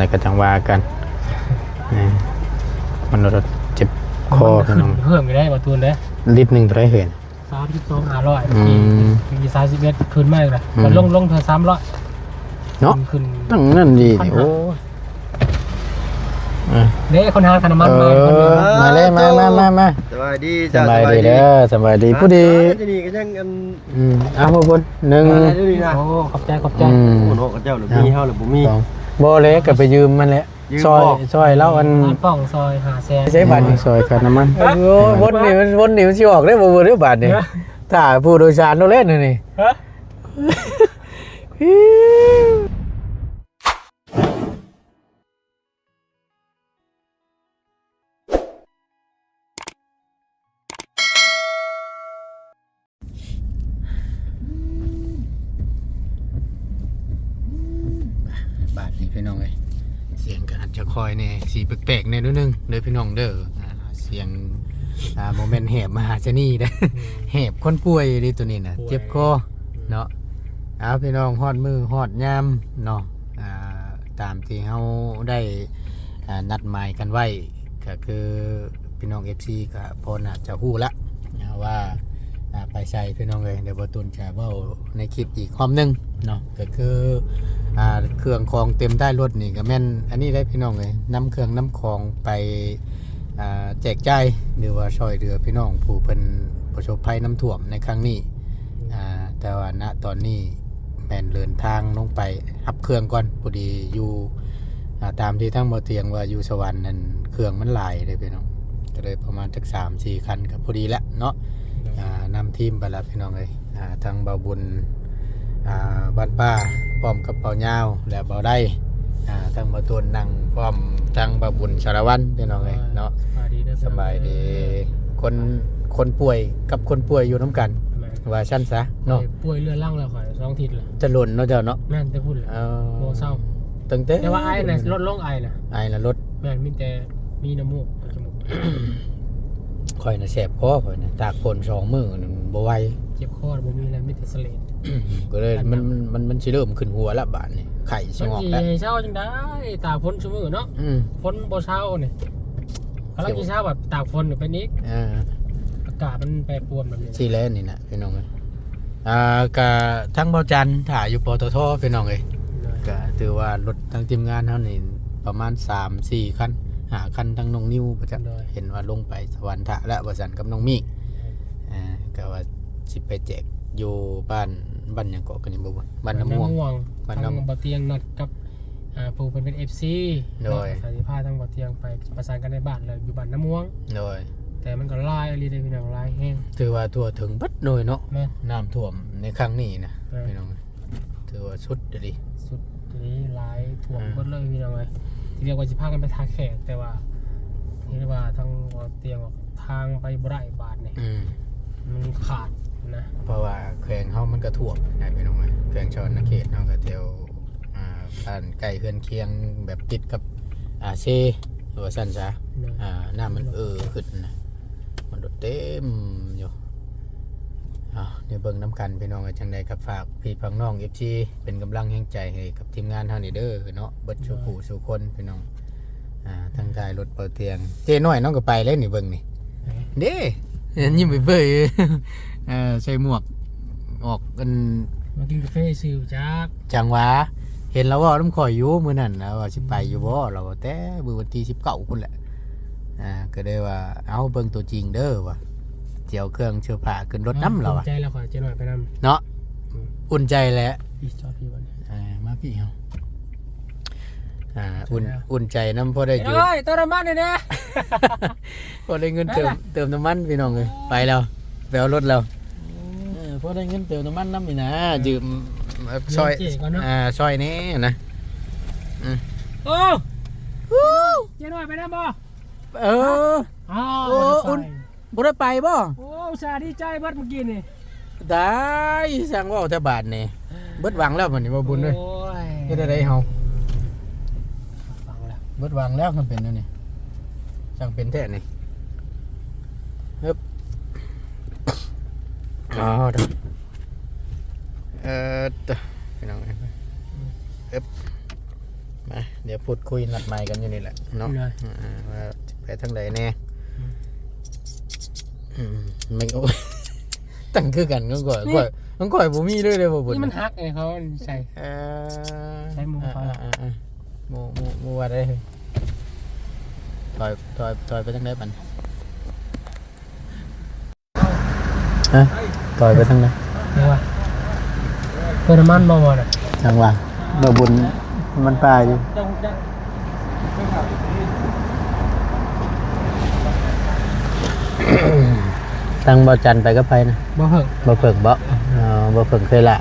ແລ້ວກໍຈັ່ງວ່າກັນ. ເອີ ມັນລະເຈັບຄໍພີ່ນ້ອງ. ເພີ່ມຢູ່ໄດ໋ ບໍ່ຕູນເດ້. ລິດໜຶ່ງເທົ່າໃດເຮີ້ຍ? ສາມສິບສອງຫ້າຮ້ອຍ. ອືມ ກີ້ສາມສິບເອັດ ຂຶ້ນມາອີກລະ. ອືມ ກໍລົງ ລົງເທື່ອສາມຮ້ອຍເນາະ. ຂຶ້ນ ຕັ້ງນັ້ນດີນີ້. ໂອ້ຍ ເດ້ ຄົນຫາຄ່ານ້ຳມັນມາ. ເອີ ມາເລີຍ ມາ ມາ ມາ ມາ. ສະບາຍດີ ສະບາຍດີເດີ ສະບາຍດີ. ຜູ້ດີ ນີ້ກໍຍັງອັນ ອືມ ເອົາ ບໍ່ບຸນ ໜຶ່ງ. ໂອ້ ຂອບໃຈ ຂອບໃຈ. ອືມ ໂອ້ເນາະ ເຂົາເຈົ້າລະມີ ເຮົາລະບໍ່ມີ. ບໍ່ເລີຍ ກໍໄປຢືມມັນແຫຼະ. ຊອຍ ຊອຍລາວອັນ ຮ້ານປ້ອງ ຊອຍຫ້າແສນ ໃຊ້ບັດນີ້ ຊອຍຄ່ານ້ຳມັນ. ໂອ້ ວົນນີ້ມັນ ວົນນີ້ມັນຊິອອກເດ້ບໍ່ເບີດເດ້ບາດນີ້. ຖ້າຜູ້ໂດຍສານໂລດແລ້ວນີ້. ບາດນີ້ພີ່ນ້ອງເອີຍ ສຽງກໍອາດຈະຄ່ອຍແດ່ ຊິແປກໆແດ່ໜ້ອຍໜຶ່ງເດີພີ່ນ້ອງເດີ. ອ່າ ສຽງ ອ່າ ບໍ່ແມ່ນແຫບມະຫາຊະນີເດີ ແຫບຄົນປ່ວຍເດ້ໂຕນີ້ນະ. ເຈັບຄໍເນາະ. ເອົາ ພີ່ນ້ອງ ຮອດມື້ຮອດຍາມເນາະ ອ່າ ຕາມທີ່ເຮົາໄດ້ ອ່າ ນັດໝາຍກັນໄວ້ ກໍຄືພີ່ນ້ອງເອັຟຊີກໍພໍໜ້າຈະຮູ້ລະ ອ່າ ວ່າ ອ່າ ໄປໃສພີ່ນ້ອງເອີຍ. ດຽວບ່າວຕຸນຈະເວົ້າໃນຄລິບອີກຮອບໜຶ່ງເນາະ ກໍຄື ອ່າ ເຄື່ອງຂອງເຕັມທ້າຍລົດນີ້ກໍແມ່ນອັນນີ້ໄດ໋ພີ່ນ້ອງເອີຍ ນຳເຄື່ອງນຳຂອງໄປ ອ່າ ແຈກຈ່າຍ ຫຼືວ່າຊ່ອຍເຫຼືອພີ່ນ້ອງຜູ້ເພິ່ນປະສົບໄພນ້ຳຖ້ວມໃນຄັ້ງນີ້. ອ່າ ແຕ່ວ່າ ນະ ຕອນນີ້ແມ່ນເດີນທາງລົງໄປຮັບເຄື່ອງກ່ອນ ພໍດີຢູ່ ອ່າ ຕາມທີ່ທາງບ່າວຕຽງວ່າຢູ່ສະຫວັນນັ້ນ ເຄື່ອງມັນຫຼາຍເດ້ພີ່ນ້ອງ ກໍເລີຍປະມານຈັກສາມສີ່ຄັນກໍພໍດີແຫຼະເນາະ. ອ່າ ນຳທີມໄປລະພີ່ນ້ອງເອີຍ ອ່າ ທັງບ່າວບຸນ ອ່າ ບ້ານປ່າ ພ້ອມກັບບ່າວຍາວ ແລະ ບ່າວໄດ ອ່າ ທັງບ່າວຕຸນນັ່ງພ້ອມທັງບ່າວບຸນສາລະວັນ ພີ່ນ້ອງເອີຍເນາະ. ສະບາຍດີເດີ ສະບາຍດີ. ຄົນ ຄົນປ່ວຍກັບຄົນປ່ວຍຢູ່ນຳກັນ ແມ່ນ ວ່າຊັ້ນຊະເນາະ. ປ່ວຍເຮືອລັງແລ້ວຂ້ອຍ ສອງທິດແລ້ວ. ແຕ່ດົນເນາະເຈົ້າເນາະ. ແມ່ນ ແຕ່ພຸ້ນແຫຼະ ເອີ ບໍ່ເຊົາ. ຕັ້ງແຕ່ ແຕ່ວ່າໄອນະ ລົດລົງ ໄອນະ ໄອນະລົດ. ແມ່ນ ມີແຕ່ມີນ້ຳມູກ ຂ້ອຍນະແສບຄໍ ຂ້ອຍນະ ຕາກຝົນສອງມື້ນະບໍ່ໄຫວ ເຈັບຄໍບໍ່ມີແລ້ວ ມີແຕ່ສະເລດ. ກໍເລີຍ ມັນ ມັນ ມັນຊິເລີ່ມຂຶ້ນຫົວລະບາດນີ້ ໄຂ້ຊິອອກແລ້ວ. ໃຫ້ເຊົາຈັ່ງໃດ ຕາກຝົນຊຸມື້ເນາະ. ອືມ ຝົນບໍ່ເຊົານີ້ ກຳລັງຊິເຊົາ ບາດຕາກຝົນເປັນອີກ. ເອີ ອາກາດມັນແປປວນແບບນີ້ ຊິແລ້ວນີ້ນະ ພີ່ນ້ອງເອີຍ. ອ່າ ກະທາງບ່າວຈັນຖ້າຢູ່ ປຕທ ພີ່ນ້ອງເອີຍ. ໂດຍ ກະຖືວ່າລົດທາງທີມງານເຮົານີ້ປະມານສາມສີ່ຄັນ ຫ້າຄັນ ທັງນ້ອງນິວປະຈັກ ໂດຍ ເຫັນວ່າລົງໄປສະຫວັນທະແລ້ວວ່າຊັ້ນ ກັບນ້ອງມີກ. ໂດຍ ອ່າ ກະວ່າຊິໄປແຈກຢູ່ບ້ານ ບ້ານຫຍັງເກາະ ກັນນີ້ບໍ່ ບ້ານນາມ່ວງ ບ້ານນາມ່ວງ. ທາງບ່າວຕຽງນັດກັບ ອ່າ ຜູ້ເພິ່ນເປັນເອັຟຊີ ໂດຍ ເນາະ ກະຊິພາທາງບ່າວຕຽງໄປປະສານກັນໃນບ້ານ ແລ້ວຢູ່ບ້ານນາມ່ວງ. ໂດຍ ແຕ່ມັນກໍຫຼາຍອີ່ຫຼີເດ້ພີ່ນ້ອງ ຫຼາຍແຮງ. ຖືວ່າທົ່ວເຖິງເບິດເລີຍເນາະ. ແມ່ນ ນ້ຳຖ້ວມໃນຄັ້ງນີ້ນະ ແມ່ນ ພີ່ນ້ອງ ຖືວ່າສຸດອີ່ຫຼີ ສຸດອີ່ຫຼີ ຫຼາຍ ຖ້ວມ ອ່າ ເບິດເລີຍພີ່ນ້ອງເອີຍ. ທີແລກວ່າຊິພາກັນໄປທ່າແຂກ ແຕ່ວ່າເຫັນວ່າທາງບ່າວຕຽງວ່າທາງໄປບໍ່ໄດ້ບາດນີ້. ອືມ ມັນຂາດນະ ເພາະວ່າແຂວງເຮົາມັນກໍຖ້ວມນະ ພີ່ນ້ອງເອີຍ. ແຂວງສະຫວັນນະເຂດເຮົາກໍແຖວ ອ່າ ບ້ານໃກ້ເຮືອນຄຽງ ແບບຕິດກັບ ອ່າ ເຊ ວ່າຊັ້ນຊະ. ໂດຍ ອ່າ ນ້ຳມັນເອີຂຶ້ນນະ ມັນໂດດເຕັມຢູ່. ເອົາ ດຽວເບິ່ງນຳກັນພີ່ນ້ອງເອີຍ. ຈັ່ງໃດກໍຝາກພີ່ຝາກນ້ອງເອັຟຊີ ເປັນກຳລັງແຮງໃຈໃຫ້ກັບທີມງານເຮົານີ້ເດີເນາະ ເບິດສູ່ຜູ້ສູ່ຄົນພີ່ນ້ອງ. ອ່າ ທາງທ້າຍລົດບ່າວຕຽງ ເຈ້ນ້ອຍນ້ອງກໍໄປແລ້ວນີ້ ເບິ່ງນີ້ ເດ້ ຍິ້ມເບີຍໆ ເອີ ໃສ່ໝວກ ອອກອັນ ມາກິນກາເຟຊື່ຈັກ ຈັ່ງຫວາ ເຫັນລາວເວົ້ານຳຂ້ອຍຢູ່ມື້ນັ້ນນະ ວ່າຊິໄປຢູ່ບໍ່ ລາວວ່າແຕ່ມື້ວັນທີສິບເກົ້າພຸ້ນແຫຼະ. ອ່າ ກໍເລີຍວ່າ ເອົາ ເບິ່ງຕົວຈິງເດີວ່າ ຊິເອົາເຄື່ອງເສື້ອຜ້າຂຶ້ນລົດນຳ ລາວວ່າ. ໃຈລາວ ຂ້ອຍເຈ້ນ້ອຍໄປນຳເນາະ. ອືມ ອຸ່ນໃຈແຫຼະ ອີ່ ຈອດພີ່ບັດນີ້ ອ່າ ມາພີ່ເຮົາ. ອ່າ ອຸ່ນ ອຸ່ນໃຈນຳ ພໍໄດ້ຢູ່ ເອີຍ ເຕີມນ້ຳມັນແດ່ ພໍໄດ້ເງິນເຕີມ ເຕີມນ້ຳມັນພີ່ນ້ອງເອີຍ. ໄປແລ້ວ ໄປເອົາລົດແລ້ວ. ອືມ ເອີ ພໍໄດ້ເງິນເຕີມນ້ຳມັນນຳນີ້ນະ ຢືມ ເອີ ຊ່ອຍ ເອີ ຊ່ອຍແດ່ນະ. ອືມ ໂອ້ ເຈ້ນ້ອຍໄປນຳບໍ່? ເອີ ອ້າວ ບໍ່ໄດ້ໄປບໍ່? ໂອ້ ອຸດສ່າດີໃຈເບິດມື້ກີ້ນີ້ ໄດ້ ຊ່າງເວົ້າແຕ່ບາດນີ້ ເບິດຫວັງແລ້ວບາດນີ້ ບໍ່ບຸນເດີ. ໂອ້ຍ ເຮັດໄດ້ໃດເຮົາ ເບິດຫວັງແລ້ວ ເບິດຫວັງແລ້ວ ຄັນເປັນແນວນີ້ ຊ່າງເປັນແທ້ນີ້. ເອີບ ເອົາ ເອີ ພີ່ນ້ອງເອີຍ ເອີບ. ມາ ດຽວພູດຄຸຍນັດໝາຍກັນຢູ່ນີ້ແຫຼະເນາະ ໂດຍ ອ່າ ວ່າຈະໄປທາງໃດແດ່. ອືມ ອືມ ແມ່ນ ໂອ້ ຕັ້ງຄືກັນ ຂອງຂ້ອຍ ຂ້ອຍ ຂອງຂ້ອຍບໍ່ມີເລີຍເດ້ ບໍ່ບຸນ ນີ້ມັນຫັກໄງ ເຂົາໃສ່ ເອີ ໃສ່ໝູ່ເຂົາ ອ່າໆໆ ໝູ່ ໝູ່ ໝູ່ວ່າໃດ ຖອຍ ຖອຍ ຖອຍໄປທາງໃດບັດນີ້? ຮະ ຖອຍໄປທາງໃດ? ເອີ ວ່າເຕີມນ້ຳມັນບໍ່ ບໍ່ນະ? ຈັ່ງວ່າ ບໍ່ບຸນ มันป่าอยู่ ທາງบ่าวจันไปกับไผนะ? บ่าวเพิ่ง บ่าวเพิ่งบ่? อ๋อ บ่าวเพิ่งเคยละ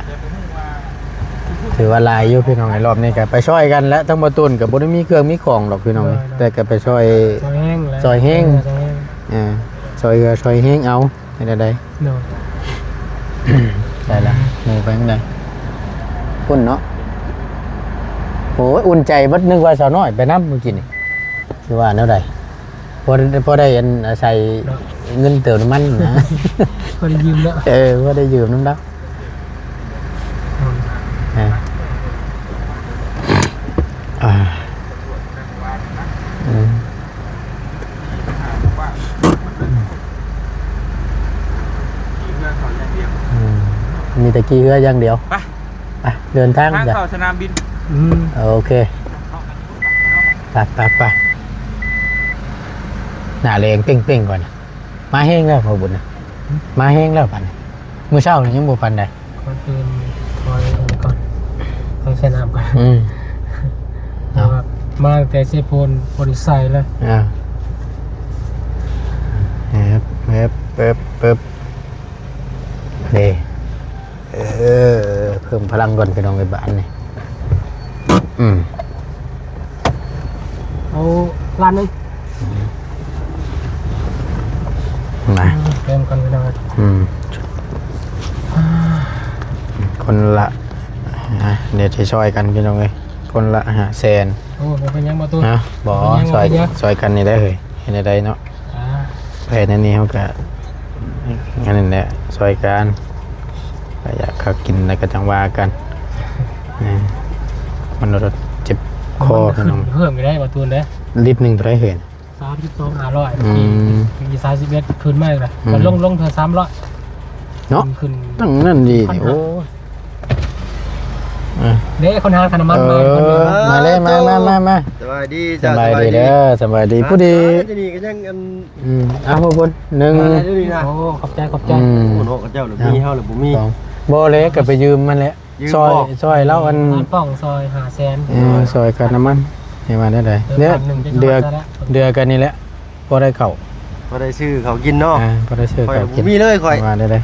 ถือว่าหลายอยู่พี่น้อง รอบนี้ก็ไปซ่อยกันแหละ ทั้งบ่าวตูนก็บ่ได้มีเครื่องมีของดอกพี่น้อง โดย โดย แต่ก็ไปซ่อย ซ่อยแฮงแหละ ซ่อยแฮง เออ ซ่อยแฮง เออ ซ่อยเฮือซ่อยแฮงเอา เฮ็ดจั่งใด โดย ได้ละ หมู่ไปทางใด พุ่นเนาะ โอ้ย อุ่นใจเบิด นึกว่าสาวน้อยไปนำเมื่อกี้นี่ สิว่าแนวใด พอ พอได้อันอาศัย เนาะ เงินเติมน้ำมันนะ พอได้ยืมเนาะ เออ พอได้ยืมนำดอก อืม เออ อ่า อืม อืม มีแต่ขี่เฮืออย่างเดียว ไป ไป เดินทาง ทาง จ้ะ เข้าสนามบิน อืม โอเค ไป ไป ไป หน้าแดงเป้งๆ ก่อนนะ มาแฮงแล้วพ่อบุญนะ มาแฮงแล้วบัดนี้ มื้อเช้านี่ยังบ่ปานใด ก่อนอื่นถอยออกไปก่อน ถอยใส่น้ำก่อน อืม เพราะว่ามาตั้งแต่เซโปนบ่ได้ใส่เลย อ่า แป๊บ แป๊บ แป๊บ แป๊บ นี่ เออ เพิ่มพลังก่อนพี่น้องไอ้บ้านนี่ อืม เอาล้านหนึ่ง มา เติมก่อนพี่น้อง อืม คนละ อ่ะ เดี๋ยวสิซ่อยกันพี่น้องเอ้ย คนละห้าแสน โอ้ บ่เป็นหยังบ่ตูน ฮะ บ่ บ่เป็นหยัง ซ่อย บ่เป็นหยัง ซ่อยกันนี่แหละเฮ้ย เฮ็ดจั่งใดเนาะ อ่า แผนอันนี้เฮาก็ อันนั้นแหละ ซ่อยกัน ก็อยากข้าวกินแล้วก็จั่งว่ากัน เออ มันรถเจ็บคอ มันขึ้นพี่น้อง เพิ่มอยู่ได้บ่ตูนเด้ ลิตรหนึ่งเท่าไหร่เฮ้ย สามสิบสองห้าร้อย อืม เมื่อกี้สามสิบเอ็ด ขึ้นมาอีกแล้ว อืม มันลง ลงเทื่อสามร้อย เนาะ ขึ้น ตั้งนั่นดีนี่ พันห้า โอ้ย อ่ะ เด้ คนหาค่าน้ำมันมา เออ คนเดียว มาเลย มา มา มา มา สบายดี สบายดี จ้ะ สบายดี เด้อ สบายดี อ่ะ ผู้ดี อยู่นี่ก็ยังอัน อืม เอามาบน หนึ่ง มาเลย ดูนี่นะ โอ้ ขอบใจ ขอบใจ อืม โอ้เนาะ เจ้าหรือมี เฮาหรือบ่มี สอง บ่เลย ก็ไปยืมมันแหละ ยืม ซอย บ่ ซอยแล้วอัน ร้านป้องซอยห้าแสน เออ ซอยค่าน้ำมัน ให้ว่าได้ใด เออ เนี่ย พันหนึ่งจะ เดือ ซอยละ เดือกันนี่แหละ พอได้เข้า พอได้ซื้อเขากินเนาะ อ่า พอได้ซื้อเขากิน ข้อยบ่มีเลยข้อย ว่าได้ใด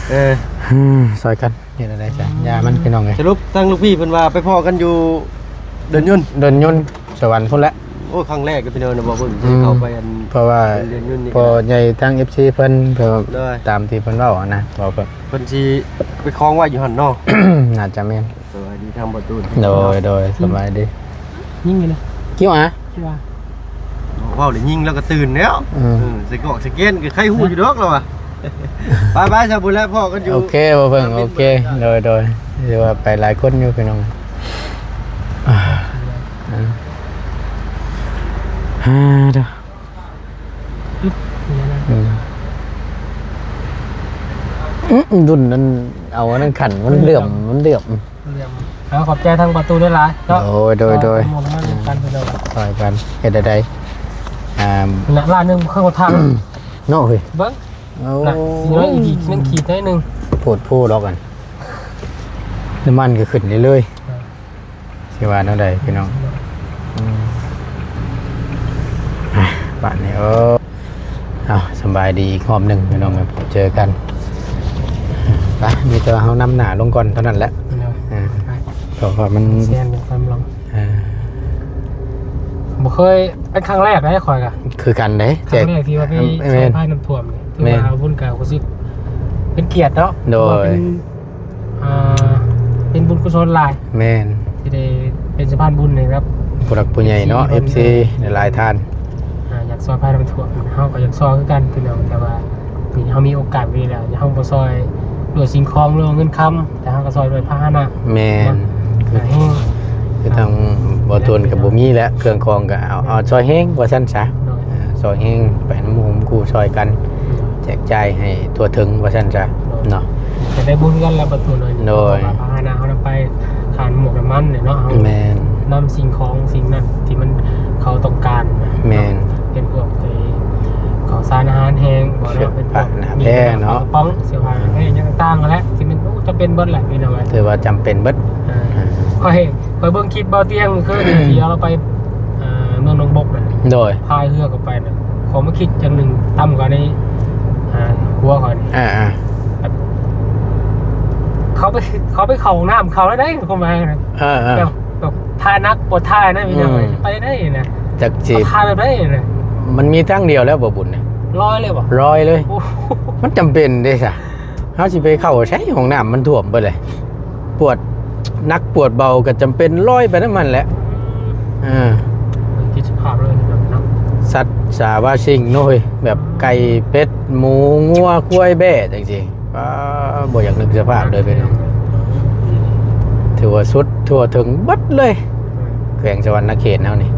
เออ อืม ซอยกัน เฮ็ดจั่งใดจ้ะ อืม อย่ามันพี่น้องเอ้ย สรุปทางลูกพี่เพิ่นว่าไปพ้อกันอยู่ดอนยนต์ ดอนยนต์ สวรรค์พุ้นแหละ โอ้ ครั้งแรกเด้อพี่น้องนะ บ่าวเพิ่ง อืม เข้าไปอัน เพราะว่า เรียนอยู่นี่ พ่อใหญ่ทาง เอฟซี เพิ่น เพิ่น โดย ตามที่เพิ่นเว้าหั้นนะ บ่าวเพิ่ง เพิ่นสิไปคล้องไว้อยู่หั่นเนาะ น่าจะแม่น สบายดีทางบ่าวตูน โดย โดย สบายดี ยิงอยู่นะ คิวอา คิวอา เว้าแล้วยิงแล้วก็ตื่นแล้ว อืม เออ ใส่กอกใส่เกนก็ใครฮู้อยู่ดอกแล้วว่ะ ไปๆ ซะพุ้นแหละพ้อกันอยู่ โอเค บ่าวเพิ่ง โอเค โดย โดย ถือว่าไปหลายคนอยู่พี่น้อง อ่า อ่า อ่า เด้อ อึ๊บ นี่นะ อืม อืม ดุนนั้น เอาอันนั้นขัน มันเหลื่อม มันเหลื่อม เหลื่อม เอา ขอบใจทางประตูหลายๆ เนาะ โดย โดย โดย เอาหมดมาด้วยกันพี่น้อง ช่วยกัน เฮ็ดจั่งใด อ่า น่ะ ล้านหนึ่งเครื่องทาง เนาะเฮ้ย เบิ่ง โอ้ น่ะ สี่ร้อยอีก ยังขีดได้หนึ่ง โพดโพดอกกัน น้ำมันก็ขึ้นเรื่อยๆ อ่า สิว่าแนวใดพี่น้อง อืม อ่ะ บาดนี้ เออ เอา สำบายดีอีกรอบหนึ่งพี่น้อง พบเจอกัน ไป มีแต่ว่าเฮานำหน้าลงก่อนเท่านั้นแหละ เนาะ อ่า ไป เพราะว่ามัน เสียงเดี๋ยวค่อยลง อ่า บ่เคย เป็นครั้งแรกนะข้อยกะ คือกันเด้ ครั้งแรกที่ว่าไป แม่น ซอยพายน้ำท่วมนี่ ถือว่า แม่น บุญกะรู้สึกเป็นเกียรติเนาะ โดย ถือว่าเป็น อ่า เป็นบุญกุศลหลาย แม่น ที่ได้เป็นสะพานบุญให้กับผู้หลักผู้ใหญ่เนาะ เอฟซี เอฟซี หลายๆ ท่าน อ่า อยากซอยพาไปทั่ว เฮาก็อยากซอยคือกันพี่น้อง แต่ว่านี่เฮามีโอกาสมีแล้ว เฮาบ่ซอยด้วยสิ่งของหรือว่าเงินคำ แต่เฮาก็ซอยด้วยพาหนะ แม่น เนาะ อ่า แฮง ຄືທາງບໍ່ຕົນກໍບໍ່ມີແຫຼະ ເຄື່ອງຂອງກໍເອົາ ເອົາຊ່ອຍແຮງວ່າຊັ້ນຊະ ໂດຍ ເອີ ຊ່ອຍແຮງໄປນຳໝູ່ຄູ່ຊ່ອຍກັນ ໂດຍ ແຈກຈ່າຍໃຫ້ທົ່ວເຖິງວ່າຊັ້ນຊະ ໂດຍ ເນາະ ຈະໄດ້ບຸນກັນແລ້ວປະຕູນ້ອຍ ໂດຍ ເພາະວ່າພາຫະນະເຮົານຳໄປ ຄ່ານ້ຳມັນນ້ຳມັນເນາະ ເຮົາ ແມ່ນ ນຳສິ່ງຂອງສິ່ງນັ້ນທີ່ມັນເຂົາຕ້ອງການ ແມ່ນ ເປັນພວກໄອ້ເຂົ້າສານອາຫານແຫ້ງບໍ່ ເສື້ອຜ້າໜ້າແພງເນາະ ເປັນພວກມີກະເປົາ ເສື້ອຜ້າໜ້າແພງຫຍັງຕ່າງໆຫັ້ນແຫຼະ ທີ່ມັນ ໂອ້ ຈຳເປັນເບິດແຫຼະພີ່ນ້ອງເອີຍ ຖືວ່າຈຳເປັນເບິດ ເອີ ອ່າ ຂ້ອຍ ຂ້ອຍເບິ່ງຄລິບບ່າວຕຽງຄືນທີ່ເຮົາໄປ ອ່າ ເມືອງໜອງບົກນະ ໂດຍ ພາຍເຮືອເຂົ້າໄປນະ ຂ້ອຍມາຄິດຢ່າງໜຶ່ງຕ່ຳກວ່າໃນ ອ່າ ຫົວຂ້ອຍນີ້ ອ່າໆ ເຂົາໄປ ເຂົາໄປເຂົ້າຫ້ອງນ້ຳເຂົາແລ້ວໄດ໋ ຄວາມໝາຍນະ ເອີໆ ແບບ ແບບຖ່າຍໜັກບໍ່ຖ່າຍນະ ພີ່ນ້ອງເອີຍ ອືມ ໄປໄດ້ນະ ຈັກຊິ ເຂົາຖ່າຍແບບໃດນະ ມັນມີທາງດຽວແລ້ວບໍ່ບຸນນະ ລອຍເລີຍບໍ່ ລອຍເລີຍ ໂອ້ ມັນຈຳເປັນເດ້ຊະ ເຮົາຊິໄປເຂົ້າໃສ ຫ້ອງນ້ຳມັນຖ້ວມເບິດເລີຍ ປວດໜັກປວດເບົາກໍຈຳເປັນລອຍໄປນຳມັນແຫຼະ ເອີ ເບິ່ງຄິດສະພາບເລີຍເນາະ ສັດສາວາສິ່ງເນາະເອີຍ ແບບໄກ່ ເປັດ ໝູ ງົວ ຄວາຍ ແບ້ ຈັ່ງຊີ້ ປາ ບໍ່ຢາກນຶກສະພາບເລີຍພີ່ນ້ອງ ຖືວ່າສຸດທົ່ວເຖິງເບິດເລີຍ ເອີ ແຂວງສະຫວັນນະເຂດເຮົານີ້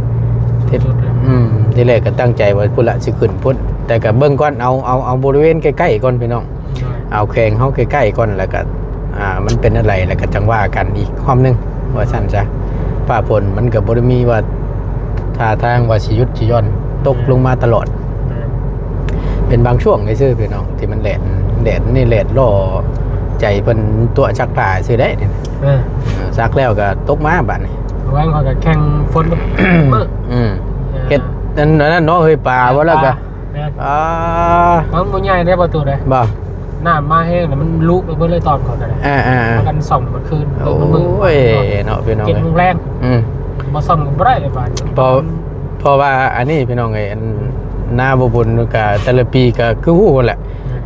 ສຸດໆເລີຍ ອືມ ທີແລກກໍຕັ້ງໃຈວ່າພຸ້ນລະ ຊິຂຶ້ນພຸ້ນ ແຕ່ກໍເບິ່ງກ່ອນ ເອົາ ເອົາ ເອົາບໍລິເວນໃກ້ໆກ່ອນພີ່ນ້ອງ ໂດຍ ເອົາແຂວງເຮົາໃກ້ໆກ່ອນ ແລ້ວກໍ ອ່າ ມັນເປັນແນວໃດ ແລ້ວກໍຈັ່ງວ່າກັນອີກຮອບໜຶ່ງ ວ່າຊັ້ນຊະ ຟ້າຝົນມັນກໍບໍ່ໄດ້ມີວ່າທ່າທາງວ່າຊິຢຸດຊິຢ່ອນ ຕົກລົງມາຕະຫຼອດ ແມ່ນ ເປັນບາງຊ່ວງຊື່ໆ ພີ່ນ້ອງ ທີ່ມັນແດດ ແດດນີ້ແດດຫຼໍ່ໃຈເພິ່ນຕົວະະ ຊັກຜ້າຊື່ໄດ໋ ເອີ ເອີ ຊັກແລ້ວກໍຕົກມາບາດນີ້ ວາງເຂົາກໍແຂ່ງຝົນກັບມື້ ອືມ ເອີ ເຮັດອັນນັ້ນເນາະ ເຮີຍ ປາ ເອີ ວ່າແລ້ວກໍ ປາ ແມ່ນ ອ່າ ມັນບໍ່ໃຫຍ່ເດ້ ປະຕູເດ້ ບໍ່ ນ້ຳມາແຮງແລ້ວມັນລຸໄປເບິດເລີຍ ຕອນເຂົາກໍໄດ້ ອ່າໆໆ ປະກັນສ້ອມເບິດຄືນ ໂອ້ຍ ເນາະ ພີ່ນ້ອງເອີຍ ເຈັດໂມງແລງ ອືມ ບໍ່ສ້ອມກໍບໍ່ໄດ້ບາດນີ້ ເພາະ ເພາະວ່າອັນນີ້ພີ່ນ້ອງເອີຍ ອັນນາບໍ່ບຸນກະແຕ່ລະປີກະຄືຮູ້ຫັ້ນແຫຼະ ອືມ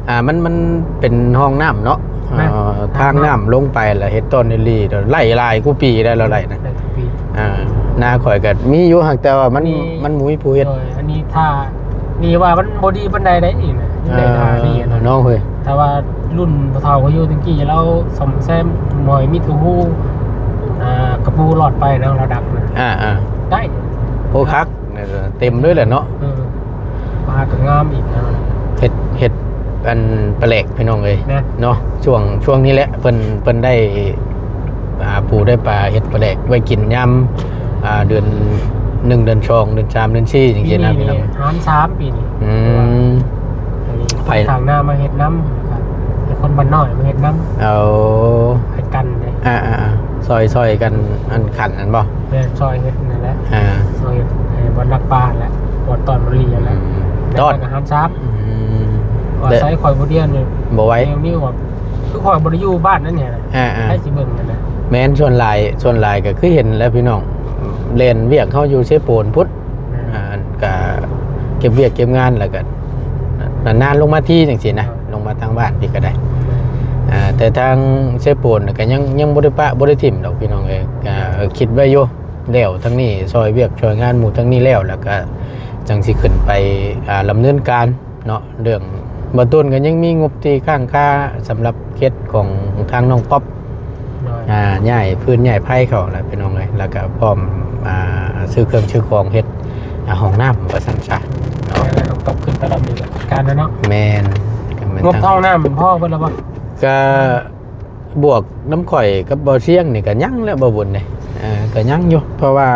ອ່າ ມັນ ມັນເປັນຮ່ອງນ້ຳເນາະ ແມ່ນ ເອີ ທາງນ້ຳລົງໄປລະເຮັດຕອນອີ່ຫຼີ ໄລ່ຫຼາຍກວ່າປີໄດ້ລະໄດ້ນະ ຫຼາຍກວ່າປີ ອ່າ ນາຂ້ອຍກະມີຢູ່ ຫາກແຕ່ວ່າມັນ ມັນບໍ່ມີຜູ້ເຮັດ ໂດຍ ອັນນີ້ຖ້າ ນີ້ວ່າມັນບໍ່ດີປານໃດໄດ໋ນີ້ນະ ຍັງໄດ້ທ່ານີ້ນະ ເອີ ເນາະເຮີຍ ແຕ່ວ່າລຸ້ນພໍ່ເຖົ້າຂ້ອຍຢູ່ແຕ່ກີ້ ລາວສ້ອມແຊມໝ້ອຍ ມີດກະຫູ ອ່າ ກະປູຫຼອດໄປນະ ລະດັບນະ ອ່າໆ ໄດ້ ໂອ້ ຄັກ ເຕັມເລີຍແຫຼະເນາະ ເອີ ປາກະງາມອີກນະ ເຮັດ ເຮັດອັນປາແຫຼກພີ່ນ້ອງເອີຍ ແມ່ນ ເນາະ ຊ່ວງ ຊ່ວງນີ້ແຫຼະ ເພິ່ນ ເພິ່ນໄດ້ ອ່າ ປູໄດ້ປາ ເຮັດປາແຫຼກໄວ້ກິນຍາມ ອ່າ ເດືອນໜຶ່ງ ເດືອນສອງ ເດືອນສາມ ເດືອນສີ່ ຈັ່ງຊີ້ນະ ປີນີ້ ພີ່ນ້ອງ ຫານສາມປີນີ້ ອືມ ໄປ ຂ້າງໜ້າມາເຮັດນຳ ແລ້ວກະໃຫ້ຄົນບ້ານນ້ອຍມາເຮັດນຳ ເອົາ ໃຫ້ກັນເດ້ ອ່າໆໆ ຊ່ອຍ ຊ່ອຍກັນ ອັນຂັນນັ້ນບໍ່ ແມ່ນ ຊ່ອຍເຮັດນັ້ນແຫຼະ ອ່າ ຊ່ອຍເຮັດໃຫ້ບ່ອນດັກປາຫັ້ນແຫຼະ ບ່ອນຕ້ອນມັນລີຫັ້ນແຫຼະ ອືມ ແລ້ວກໍຫານສາມ ອືມ ວ່າໃຊ້ຂ້ອຍຜູ້ດຽວນີ້ ບໍ່ໄຫວ ແນວນີ້ວ່າ ຄືຂ້ອຍບໍ່ໄດ້ຢູ່ບ້ານນັ້ນແຫຼະ ອ່າໆ ໃຜຊິເບິ່ງຫັ້ນນະ ແມ່ນ ສ່ວນຫຼາຍ ສ່ວນຫຼາຍກໍຄືເຫັນແຫຼະພີ່ນ້ອງ ແລ່ນວຽກເຮົາຢູ່ເຊໂປນພຸ້ນ ອ່າ ກະເກັບວຽກເກັບງານ ແລ້ວກະນານໆລົງມາທີຈັ່ງຊີ້ນະ ລົງມາທາງບ້ານພີ້ກໍໄດ້ ອ່າ ແຕ່ທາງເຊໂປນກໍຍັງ ຍັງບໍ່ໄດ້ປະບໍ່ໄດ້ຖິ້ມດອກພີ່ນ້ອງເອີຍ ກໍຄິດໄວ້ຢູ່ ແລ້ວທາງນີ້ຊ່ອຍວຽກຊ່ອຍງານໝູ່ທາງນີ້ແລ້ວ ແລ້ວກໍຈັ່ງຊິຂຶ້ນໄປ ອ່າ ດຳເນີນການເນາະ ເລື່ອງ ບ່າວຕຸນກໍຍັງມີງົບທີ່ຄ້າງຄາສຳລັບເຂດຂອງທາງນ້ອງປັອບ ໂດຍ ອ່າ ຍ້າຍຟືນຍ້າຍໄຟເຂົ້າແຫຼະພີ່ນ້ອງເອີຍ ແລ້ວກໍພ້ອມ ອ່າ ຊື້ເຄື່ອງຊື້ຂອງເຮັດ ອ່າ ຫ້ອງນ້ຳວ່າຊັ້ນຊະເນາະ ແລ້ວກໍປັບຂຶ້ນຕະຫຼອດນີ້ການແລ້ວເນາະ ແມ່ນ ກໍແມ່ນ ງົບຫ້ອງນ້ຳພໍເບິດແລ້ວບໍ່ ກໍບວກນຳຂ້ອຍກັບບ່າວຊຽງນີ້ກໍຍັງແຫຼະບ່າວບຸນເດ້ ເອີ ກໍຍັງຢູ່ ເພາະວ່າ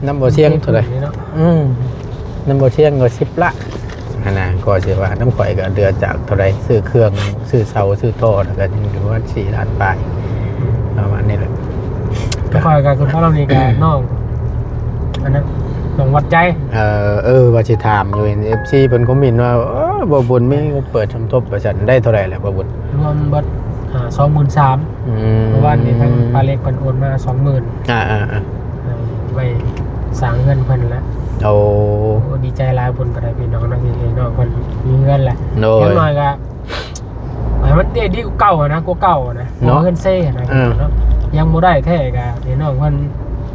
ນຳບໍ່ຊຽງເທົ່າໃດ ອືມ ນຳບໍ່ຊຽງກໍສິບລະ ຫັ້ນນະ ກໍຊິວ່ານຳຂ້ອຍກໍເດືອຈາກເທົ່າໃດ ຊື້ເຄື່ອງ ຊື້ເສົາ ຊື້ທໍ່ ແລ້ວກໍຍັງຢູ່ປະມານສີ່ລ້ານປາຍ ປະມານນີ້ແຫຼະ ຂ້ອຍກໍຄືເຮົານີ້ກໍນ້ອງ ອັນນັ້ນ ນ້ອງວັດໃຈ ເອີ ເອີ ວ່າຊິຖາມຢູ່ ເຫັນເອັຟຊີເພິ່ນຄອມເມັນວ່າ ເອີ ບ່າວບຸນມີງົບເປີດສົມທົບວ່າຊັ້ນ ໄດ້ເທົ່າໃດແລ້ວບ່າວບຸນ ລວມເບິດ ອ່າ ສອງໝື່ນສາມ ອືມ ເມື່ອວານນີ້ທາງປ້າເລັກເພິ່ນໂອນມາສອງໝື່ນ ອ່າໆໆ ໃຫ້ໄວ້ສ້າງເຮືອນເພິ່ນແຫຼະ ໂອ້ ໂອ້ ດີໃຈຫຼາຍບຸນກໍໄດ້ພີ່ນ້ອງເນາະ ທີ່ເຫັນນ້ອງເພິ່ນມີເຮືອນແຫຼະ ໂດຍ ຢ່າງໜ້ອຍກໍໃຫ້ມັນໄດ້ດີກວ່າເກົ່ານະ ກວ່າເກົ່ານະ ເນາະ ເຮືອນເຊນະ ເອີ ເນາະ ຍັງບໍ່ໄດ້ແທ້ກໍໃຫ້ນ້ອງເພິ່ນ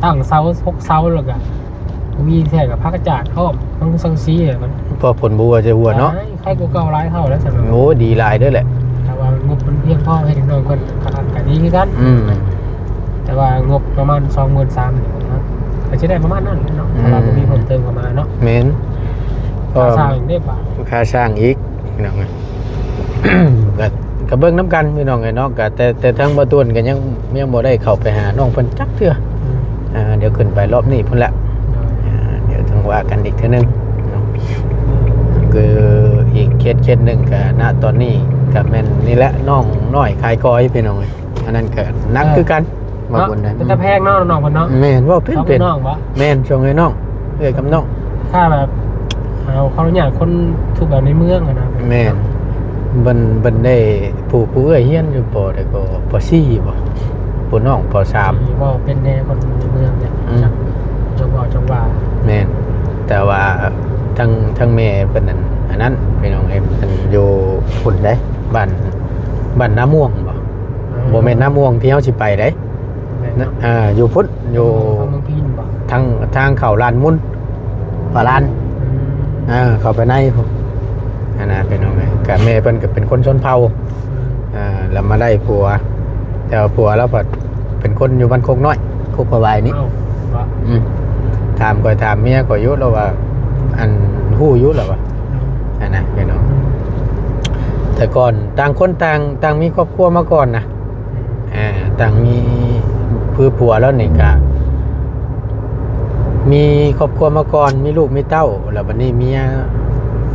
ຕັ້ງເສົາ ຫົກເສົາ ແລ້ວກໍ ມີແທ້ກໍຜັກກະຈາດພ້ອມ ທັງສັງກະສີແຫຼະ ມັນ ພໍຝົນບໍ່ຫົວໃສ່ຫົວເນາະ ໄຄກວ່າເກົ່າຫຼາຍເທົ່າແລ້ວຊັ້ນ ໂອ້ ດີຫຼາຍເດີ້ແຫຼະ ຖ້າວ່າງົບມັນພຽງພໍໃຫ້ນ້ອງເພິ່ນ ກໍ ກໍດີຄືກັນ ອືມ ແຕ່ວ່າງົບປະມານສອງໝື່ນສາມນີ້ເນາະ ກໍຊິໄດ້ປະມານນັ້ນແຫຼະເນາະ ອືມ ຖ້າວ່າບໍ່ມີເພີ່ມເຕີມເຂົ້າມາເນາະ. ແມ່ນ ຄ່າສ້າງອີກເດ້ ບາດ ຄ່າສ້າງອີກ ພີ່ນ້ອງເອີຍ ກໍ ກໍເບິ່ງນຳກັນພີ່ນ້ອງເອີຍເນາະ. ກໍແຕ່ ແຕ່ທາງບໍ່ຕວນກໍຍັງ ຍັງບໍ່ໄດ້ເຂົ້າໄປຫານ້ອງເພິ່ນຈັກເທື່ອ. ອືມ ອ່າ ດຽວຂຶ້ນໄປລອບນີ້ພຸ້ນແຫຼະ. ໂດຍ ອ່າ ດຽວຈັ່ງວ່າກັນອີກເທື່ອໜຶ່ງເນາະ. ອືມ ຄືອີກເຄສ ເຄສໜຶ່ງກໍ ນະຕອນນີ້ກໍແມ່ນນີ້ແຫຼະ ນ້ອງນ້ອຍຂາຍກ້ອຍ ພີ່ນ້ອງເອີຍ. ອັນນັ້ນກໍໜັກ ເອີ ຄືກັນ ວ່າ ເນາະ ບຸນນະ ເປັນຕາແພງເນາະ ນ້ອງເພິ່ນເນາະ. ແມ່ນ ເວົ້າເປັນ ສອງເປັນ ເອື້ອຍນ້ອງບໍ່? ແມ່ນ ສອງເອື້ອຍນ້ອງ ເອື້ອຍກັບນ້ອງ. ຖ້າແບບເຮົາຂໍອະນຸຍາດຄົນທຸກແບບໃນເມືອງຫັ້ນນະ. ແມ່ນ ເພິ່ນ ເພິ່ນໄດ້ ຜູ້ ຜູ້ເອື້ອຍຮຽນຢູ່ ປ.ໃດກໍ ປ.ສີ່ ບໍ່? ຜູ້ນ້ອງ ປ.ສາມ ເວົ້າເປັນແດ່ຄົນໃນເມືອງເດ້. ອືມ ຈັກ ຈັກເວົ້າຈັກວ່າ. ແມ່ນ ແຕ່ວ່າທາງ ທາງແມ່ເພິ່ນນັ້ນ ອັນນັ້ນ ພີ່ນ້ອງເອີຍ ເພິ່ນຢູ່ພຸ້ນເດ້ ບ້ານ ບ້ານນາມ່ວງບໍ່? ອໍ ບໍ່ແມ່ນນາມ່ວງທີ່ເຮົາຊິໄປເດ້. ແມ່ນເນາະ ອ່າ ຢູ່ພຸ້ນ ຢູ່ ເມືອງພີນບໍ່? ທາງ ທາງເຂົ້າລານມູນ ປາລານ ອືມ ເອີ ເຂົ້າໄປໃນພຸ້ນຫັ້ນນະ ພີ່ນ້ອງເອີຍ. ກະແມ່ເພິ່ນກໍເປັນຄົນຊົນເຜົ່າ ອືມ ອ່າ ແລ້ວມາໄດ້ຜົວ ແຕ່ວ່າຜົວລາວພັດເປັນຄົນຢູ່ບ້ານໂຄກນ້ອຍ ໂຄກພະວາຍນີ້. ເອົ້າ ວ່າ ອືມ ຖາມຂ້ອຍ ຖາມເມຍຂ້ອຍຢູ່ ລາວວ່າ ອັນ ຮູ້ຢູ່ ລາວວ່າ ອືມ ຫັ້ນນະ ພີ່ນ້ອງ. ແຕ່ກ່ອນຕ່າງຄົນຕ່າງ ຕ່າງມີຄອບຄົວມາກ່ອນນະ. ອ່າ ຕ່າງມີ ຄືຜົວລາວນີ້ກະມີຄອບຄົວມາກ່ອນ ມີລູກມີເຕົ້າ ແລ້ວບັດນີ້ເມຍ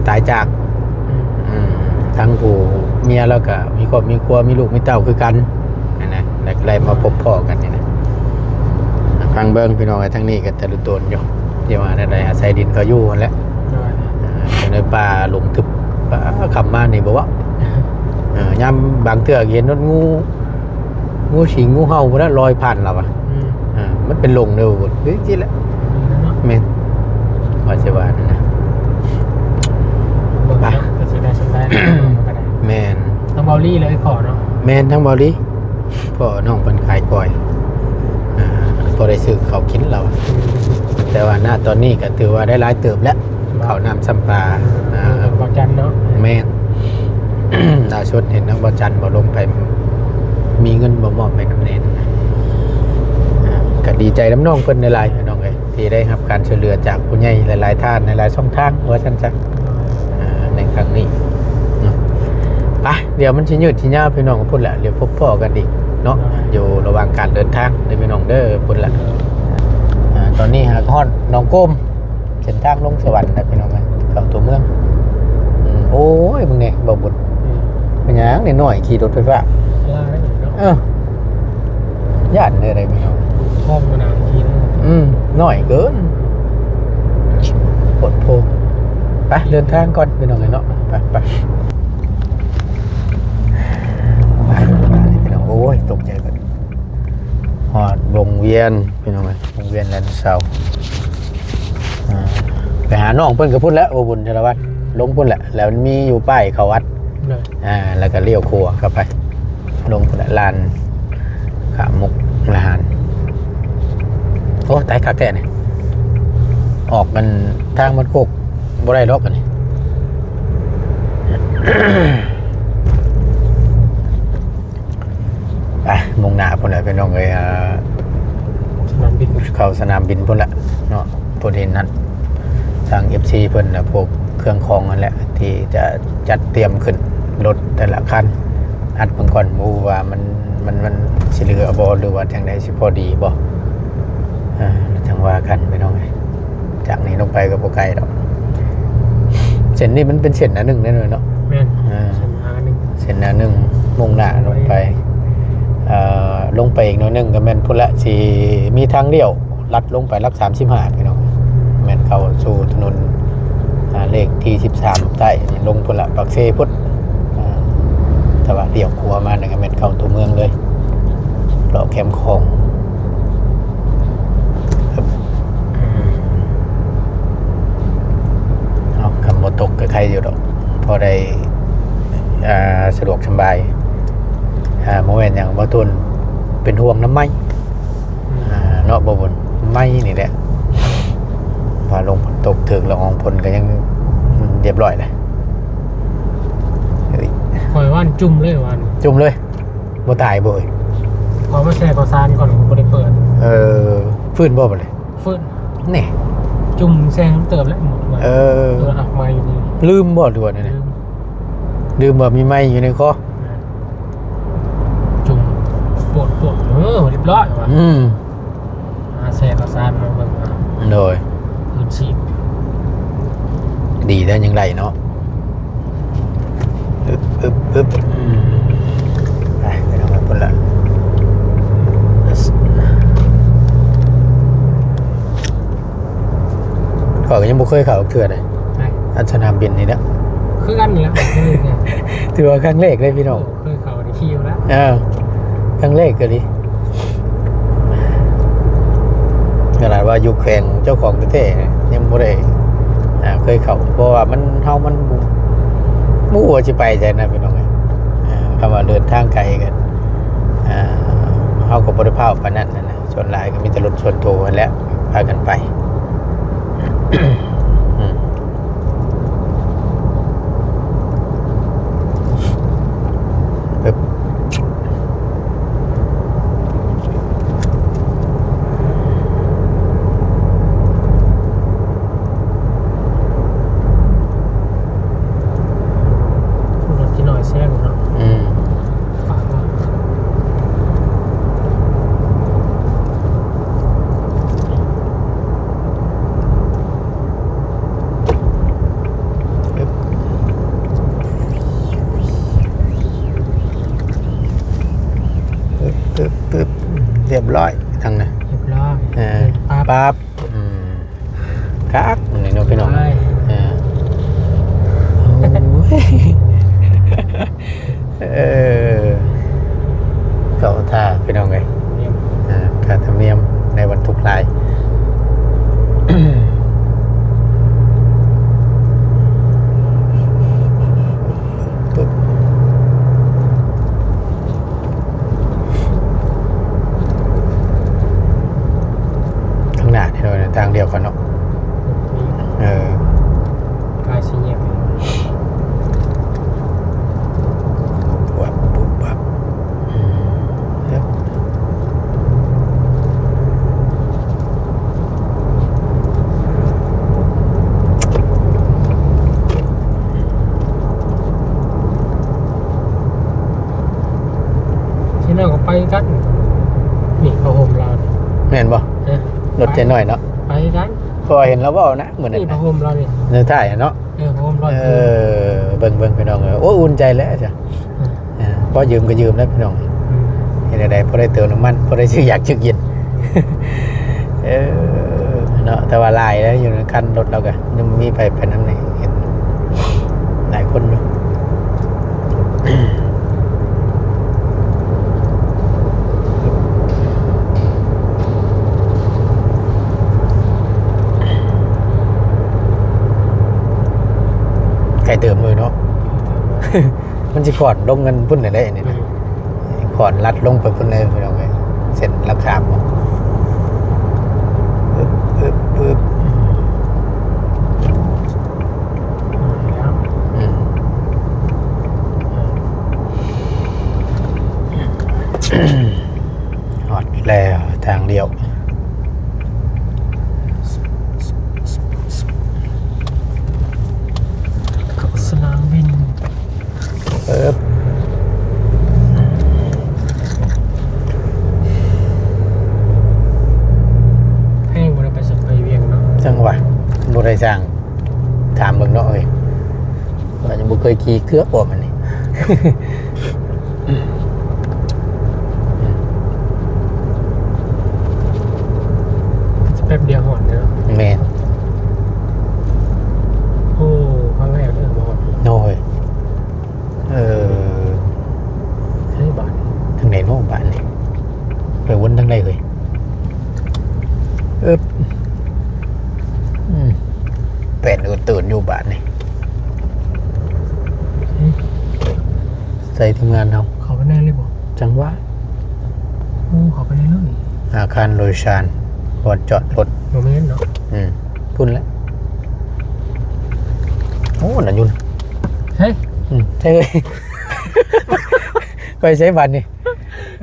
ຕາຍຈາກ. ອືມ ອືມ ທັງຜູ້ເມຍລາວກະມີຄອບມີຄົວ ມີລູກມີເຕົ້າຄືກັນຫັ້ນນະ ແລ້ວກະໄດ້ມາພົບພໍ້ກັນນີ້ນະ. ຟັງເບິ່ງພີ່ນ້ອງເອີຍ ທາງນີ້ກະຕະລຸໂຕນຢູ່ ທີ່ວ່າແນວໃດ ອາໄສດິນເຂົາຢູ່ຫັ້ນແຫຼະ. ໂດຍ ອ່າ ຢູ່ໃນປ່າລົງທຶບ ປ່າ ຄ່ຳມານີ້ບໍ່ເວົ້າ ເອີ ຍາມບາງເທື່ອເຫັນຮອດງູ ງູສິງ ງູເຫົ່າພຸ້ນນະ ລອຍຜ່ານລາວອະ. ອືມ ອ່າ ມັນເປັນລົງເດີ ຄືຊິແຫຼະ. ອືມ ແມ່ນ ວ່າຊິວ່ານັ້ນນະ ເບິ່ງເນາະ ໄປ ກໍຊິໄດ້ສະບາຍ ກໍໄດ້. ແມ່ນ ທາງເບົາລີເລີຍພໍ້ເນາະ. ແມ່ນ ທາງເບົາລີ ພໍ່ນ້ອງເພິ່ນຂາຍກ້ອຍ ອ່າ ພໍໄດ້ຊື້ເຂົ້າກິນລາວ. ອືມ ແຕ່ວ່ານະຕອນນີ້ກໍຖືວ່າໄດ້ຫຼາຍເຕີບແລ້ວ ເຂົ້ານ້ຳຊຳປາ. ອ່າ ເອີ ເບົາຈັນເນາະ. ແມ່ນ ລ່າສຸດເຫັນທາງເບົາຈັນບໍ່ລົງໄປ ມີເງິນບໍ່ມອບໃຫ້ນຳແດ່. ອ່າ ກໍດີໃຈນຳນ້ອງເພິ່ນຫຼາຍໆ ພີ່ນ້ອງເອີຍ ທີ່ໄດ້ຮັບການຊ່ວຍເຫຼືອຈາກຜູ້ໃຫຍ່ຫຼາຍໆທ່ານ ຫຼາຍໆຊ່ອງທາງວ່າຊັ້ນຊະ. ອ່າ ໃນຄັ້ງນີ້ເນາະ ໄປ ດຽວມັນຊິຍືດຊິຍາວ ພີ່ນ້ອງ ພຸ້ນແຫຼະ ດຽວພົບພໍ້ກັນອີກເນາະ ຢູ່ລະຫວ່າງການເດີນທາງເດີ ພີ່ນ້ອງເດີ ພຸ້ນແຫຼະ. ອ່າ ຕອນນີ້ຫາກຮອດໜອງໂກມ ເສັ້ນທາງລົງສະຫວັນນະ ພີ່ນ້ອງເອີຍ ເຂົ້າຕົວເມືອງ. ອືມ ໂອ້ຍ ເບິ່ງແດ່ ບໍ່ບຸນ ອືມ ເປັນຫຍັງນ້ອຍໆຂີ່ລົດໄຟຟ້າ ອັນຕະລາຍເນາະ. ເອີ ຢ້ານເດີໃດພີ່ນ້ອງ ທ້ອງມັນໜາທີ່ເນາະ. ອືມ ນ້ອຍເກີນ ໂພດໂພ. ໄປ ເດີນທາງກ່ອນພີ່ນ້ອງເອີຍເນາະ ໄປ ໄປ ໄປ ພີ່ນ້ອງ. ໂອ້ຍ ຕົກໃຈເບິດ ຮອດວົງວຽນພີ່ນ້ອງເອີຍ ວົງວຽນແລນເຊົາ. ອ່າ ໄປຫານ້ອງເພິ່ນກໍພຸ້ນແຫຼະ ບໍ່ບຸນ ສາລະວັນ ອືມ ລົງພຸ້ນແຫຼະ ແລ້ວມັນມີຢູ່ປ້າຍເຂົ້າວັດ. ໂດຍ ອ່າ ແລ້ວກໍລ້ຽວຂວາເຂົ້າໄປ ລົງພຸ້ນແຫຼະ ລານຂ້າມມຸກດາຫານ. ໂອ້ ຕາຍ ຄັກແທ້ນີ້ ອອກກັນທາງບ້ານໂຄກບໍ່ໄດ້ດອກອັນນີ້. ໄປ ມຸ່ງໜ້າພຸ້ນແຫຼະພີ່ນ້ອງເອີຍ ອ່າ ສະໜາມບິນ ເຂົ້າສະໜາມບິນພຸ້ນແຫຼະເນາະ. ພໍດີນັດທາງເອັຟຊີເພິ່ນ ແລະ ພວກເຄື່ອງຂອງຫັ້ນແຫຼະ ທີ່ຈະຈັດຕຽມຂຶ້ນລົດແຕ່ລະຄັນ ອັດເບິ່ງກ່ອນ ບໍ່ຮູ້ວ່າມັນ ມັນ ມັນຊິເຫຼືອບໍ່ ຫຼືວ່າຈັ່ງໃດ ຊິພໍດີບໍ່. ອ່າ ຈັ່ງວ່າກັນພີ່ນ້ອງເອີຍ ຈາກນີ້ລົງໄປກໍບໍ່ໄກດອກ. ເສັ້ນນີ້ມັນເປັນເສັ້ນອັນໜຶ່ງແນ່ນອນເນາະ. ແມ່ນ ອ່າ ເສັ້ນທາງໜຶ່ງ ເສັ້ນທາງໜຶ່ງ ມຸ່ງໜ້າລົງໄປ ເອີ ລົງໄປອີກໜ້ອຍໜຶ່ງກໍແມ່ນພຸ້ນລະ ຊິມີທາງລ້ຽວ ລັດລົງໄປຫຼັກສາມສິບຫ້າພີ່ນ້ອງ ແມ່ນເຂົ້າສູ່ຖະໜົນ ອ່າ ເລກທີສິບສາມໃຕ້ ລົງພຸ້ນລະ ປາກເຊພຸ້ນ. ອ່າ ແຕ່ວ່າລ້ຽວຂວາມານີ້ກໍແມ່ນເຂົ້າຕົວເມືອງເລີຍ ເລາະແຄມຂອງ. ເອົາ ຄັນບໍ່ຕົກກໍໄຄຢູ່ດອກ ພໍໄດ້ ອ່າ ສະດວກສະບາຍ. ອ່າ ບໍ່ແມ່ນຫຍັງ ບໍ່ທົນເປັນຫ່ວງນຳໄມ້ ອ່າ ເນາະ ບໍ່ບຸນ ໄມ້ນີ້ແຫຼະ ວ່າລົມຝົນຕົກ ຖືກລະອອງຝົນກໍຍັງຮຽບຮ້ອຍແຫຼະ. ເອີຍ ຂ້ອຍວ່າຈຸ່ມເລີຍວ່າ ຈຸ່ມເລີຍ ບໍ່ຕາຍບໍ່ເອີຍ? ເອົາມາແຊ່ເຂົ້າສານກ່ອນ ບໍ່ໄດ້ເປີດ. ເອີ ຟື້ນບໍ່ບັດນີ້? ຟື້ນ ນີ້ ຈຸ່ມແຊ່ເຕີບແລ້ວໝົດ. ເອີ ເອີ ອັກໃໝ່ຢູ່ນີ້ ລືມບໍ່ ຫຼືວ່າແນວໃດ? ລືມ ລືມວ່າມີໄມ້ຢູ່ໃນຄໍ. ຈຸ່ມ ປວດໆ ເອີ ຮຽບຮ້ອຍວ່າ. ອືມ ຫາແຊ່ເຂົ້າສານມາເບິ່ງວ່າ ໂດຍ ຄືນຊີບ ດີແລ້ວຍັງໄດ້ເນາະ. ອຶບ ອຶບ ອຶບ ອືມ ໄປ ໄປເອົາໄປພຸ້ນລະ. ຂ້ອຍກໍຍັງບໍ່ເຄີຍເຂົ້າເທື່ອເດ້ ໄປ ອັນສະໜາມບິນນີ້ນະ ຄືກັນນີ້ແຫຼະ ຄືກັນ ຖືວ່າຄັ້ງແລກເລີຍພີ່ນ້ອງ. ເຄີຍເຂົ້າໄດ້ຂີ່ຢູ່ແລ້ວ ເອີ ຄັ້ງແລກກໍດີ. ຂະໜາດວ່າຢູ່ແຂວງເຈົ້າຂອງແທ້ໆ ຍັງບໍ່ໄດ້ ອ່າ ເຄີຍເຂົ້າ ເພາະວ່າມັນ ເຮົາມັນບໍ່ ບໍ່ຮູ້ວ່າຊິໄປໃສນະພີ່ນ້ອງເອີຍ. ອ່າ ຄຳວ່າເດີນທາງໄກກໍ ອ່າ ເຮົາກໍບໍ່ໄດ້ພ້າວປານນັ້ນນະ. ສ່ວນຫຼາຍກໍມີແຕ່ລົດສ່ວນໂຕຫັ້ນແຫຼະ ພາກັນໄປ. ອືມ ປຶບ ລົດທີ່ນ້ອຍແຊງເນາະ. ອືມ ປຶບ ປຶບ ປຶບ ຮຽບຮ້ອຍທາງນັ້ນ ຮຽບຮ້ອຍ. ເອີ ປັບ ປັບ ອືມ ຄັກ ນີ້ເນາະພີ່ນ້ອງ. ເອີ ໂອ້ຍ ເອີ ເຂົ້າທ່າພີ່ນ້ອງເອີຍ. ອ່າ ຄ່າທຳນຽມໃນວັນທຸກຫຼາຍ. ປຶບ ຂ້າງໜ້ານີ້ເນາະ ທາງດຽວກັນເນາະ. ເອີ ກາຍຊິແຍກ ປຸບປັບ ປຸບປັບ. ອືມ ເອີ ທີ່ນັ້ນກໍໄປກັນ ນີ້ຜ້າຫົ່ມລາວນີ້ ແມ່ນບໍ່? ເອີ ລົດເຈນ້ອຍເນາະ ໄປກັນ ເພາະວ່າເຫັນລາວເວົ້ານະ ມື້ນັ້ນ ນີ້ຜ້າຫົ່ມລາວນີ້ ໃນທ້າຍເນາະ. ເອີ ຜ້າຫົ່ມລາວ ເອີ ເບິ່ງໆ ພີ່ນ້ອງເອີຍ. ໂອ້ ອຸ່ນໃຈແລ້ວຈ້ະ. ອືມ ເອີ ພໍຢືມກໍຢືມແລ້ວພີ່ນ້ອງ. ອືມ ເຮັດແນວໃດພໍໄດ້ເຕີມນ້ຳມັນ ພໍໄດ້ຊື້ຢາກຊື້ເຢັນ. ເອີ ເນາະ ແຕ່ວ່າຫຼາຍແລ້ວ ຢູ່ໃນຄັນລົດລາວກະຍັງມີໃຜໄປນຳນີ້ ເຫັນຫຼາຍຄົນຢູ່. ໄກເຕີບເລີຍເນາະ. ມັນຊິຂອນລົງກັນພຸ້ນແຫຼະເດ້ນີ້ນະ. ອືມ ຂອນລັດລົງໄປພຸ້ນເລີຍພີ່ນ້ອງເອີຍ ເສັ້ນລະຂາມ. ອຶບ ອຶບ ອຶບ ອືມ ຮອດແລ້ວທາງລ້ຽວ. ເຂົ້າສະໜາມບິນ. ເອີບ ແພງບໍ່ໄດ້ໄປສັກໄປວຽງເນາະ. ຈັ່ງຫວະ ບໍ່ໄດ້ສ້າງ ຖາມເບິ່ງເນາະເອີຍ. ວ່າຍັງບໍ່ເຄີຍຂີ່ເກືອກບໍ່ມັນນີ້. ແປັບດຽວຮອດເດີ. ແມ່ນ. ໂອ້ ຄັ້ງແລກເດີບໍ່ຮອດ. ໂດຍ. ເອີ ໃສບາດນີ້ ທາງໃດເນາະບາດນີ້? ໄປວົນທາງໃດເອີຍ? ເອີບ ອືມ ແປນອື່ນຕື່ນຢູ່ບາດນີ້. ໃສ່ທີມງານເຮົາ ເຂົ້າໄປໃນເລີຍບໍ່? ຈັ່ງຫວະ ໂອ້ ເຂົ້າໄປໃນເລີຍ. ອາຄານໂດຍສານ ບ່ອນຈອດລົດ. ບໍ່ແມ່ນເນາະ. ອືມ ພຸ້ນແຫຼະ. ໂອ້ ນາຍຸນ ເຮີ້ຍ ອືມ ໃຊ່ເອີຍ. ໄປໃສບາດນີ້?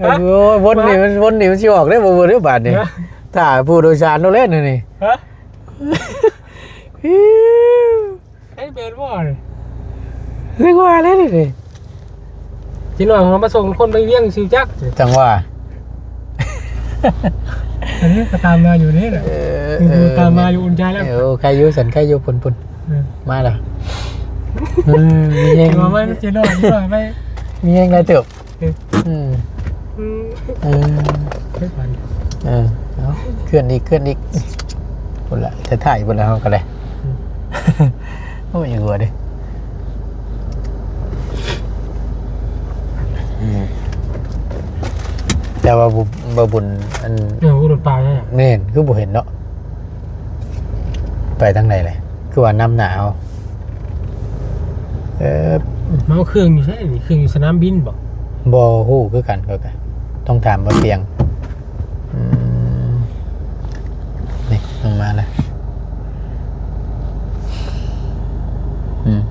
ໂອ້ຍ ວົນນີ້ມັນ ວົນນີ້ມັນຊິອອກເດ້ບໍ່ເບີດເດ້ບາດນີ້. ຖ້າຜູ້ໂດຍສານໂລດແລ້ວນີ້. ຮະ? ໃຫ້ແມ່ນບໍ່ນີ້? ຄືວ່າແລ້ວນີ້. ຊິໜ້ອຍເຮົາມາສົ່ງຄົນໄປວຽງຊິຈັກ. ຈັ່ງວ່າ ອັນນີ້ກໍຕາມມາຢູ່ນີ້ແຫຼະ. ເອີ ເອີ ຕາມມາຢູ່ອຸ່ນໃຈແລ້ວ. ເອີ ໃຄຢູ່ ສັນໃຄຢູ່ ພຸ້ນໆ ເອີ ມາແລ້ວ. ເອີ ມີແຮງ ວ່າມັນຊິນ້ອຍຢູ່ວ່າໄປ ມີແຮງຫຼາຍເຕີບ. ເອີ ອືມ ອືມ ເອີ ເອີ ເອົາ ເຄື່ອນອີກ ເຄື່ອນອີກ ພຸ້ນລະ ທ້າຍໆ ພຸ້ນລະ ເຮົາກໍໄດ້. ອືມ ໂອ້ຍ ຫົວເດ້. ອືມ ແຕ່ວ່າບໍ່ ບໍ່ບຸນ ອັນ ເອີ ອຸດົນປາແທ້. ແມ່ນ ຄືບໍ່ເຫັນເນາະ. ໄປທາງໃດແຫຼະ ຄືວ່ານຳໜ້າເຮົາ. ເອີ ມາເອົາເຄື່ອງຢູ່ໃສນີ້? ເຄື່ອງຢູ່ສະໜາມບິນບໍ່? ບໍ່ຮູ້ຄືກັນ ຂ້ອຍກໍຕ້ອງຖາມບ່າວຕຽງ. ອືມ ນີ້ ລົງມາແລ້ວ. ອືມ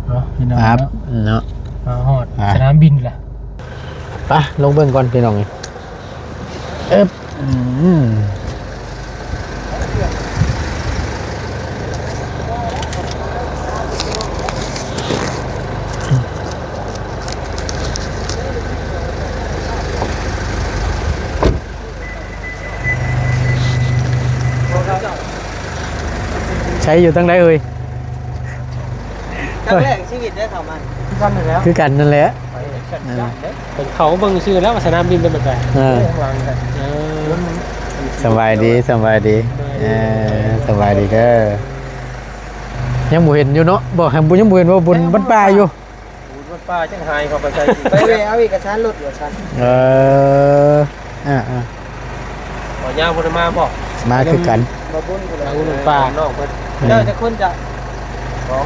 ເນາະ ພີ່ນ້ອງ ຄັບ ເນາະ ເນາະ ມາຮອດ ອ່າ ສະໜາມບິນລະ. ໄປ ລົງເບິ່ງກ່ອນພີ່ນ້ອງ. ເອີບ ອືມ ໃສ ຢູ່ທາງໃດເອີຍ? ຄັ້ງແລກໃນຊີວິດໄດ້ເຂົ້າມາ ຄືກັນນັ້ນແຫຼະ ຄືກັນນັ້ນແຫຼະ. ໄປກັນເດ້ ເປັນເຂົາເບິ່ງຊື່ແລ້ວວ່າສະໜາມບິນເປັນແບບໃດ. ເອີ ເອີ ສະບາຍດີ ສະບາຍດີ ສະບາຍດີ ເອີ ສະບາຍດີເດີ. ຍັງບໍ່ເຫັນຢູ່ເນາະ ບໍ່ ຍັງບໍ່ເຫັນວ່າບຸນວັດປ່າຢູ່. ບຸນວັດປ່າຈັ່ງຫາຍເຂົ້າໄປໃສ່ ໄປແວ່ເອົາເອກະສານລົດວ່າຊັ້ນ. ເອີ ອ່າໆ ບໍ່ຍາວບໍ່ໄດ້ມາບໍ່? ມາຄືກັນ ມາບຸນພຸ້ນແຫຼະ ມາບຸນວັດປ່າ ນ້ອງເພິ່ນ. ເຈົ້າຈັກຄົນ? ເຈົ້າ ສອງ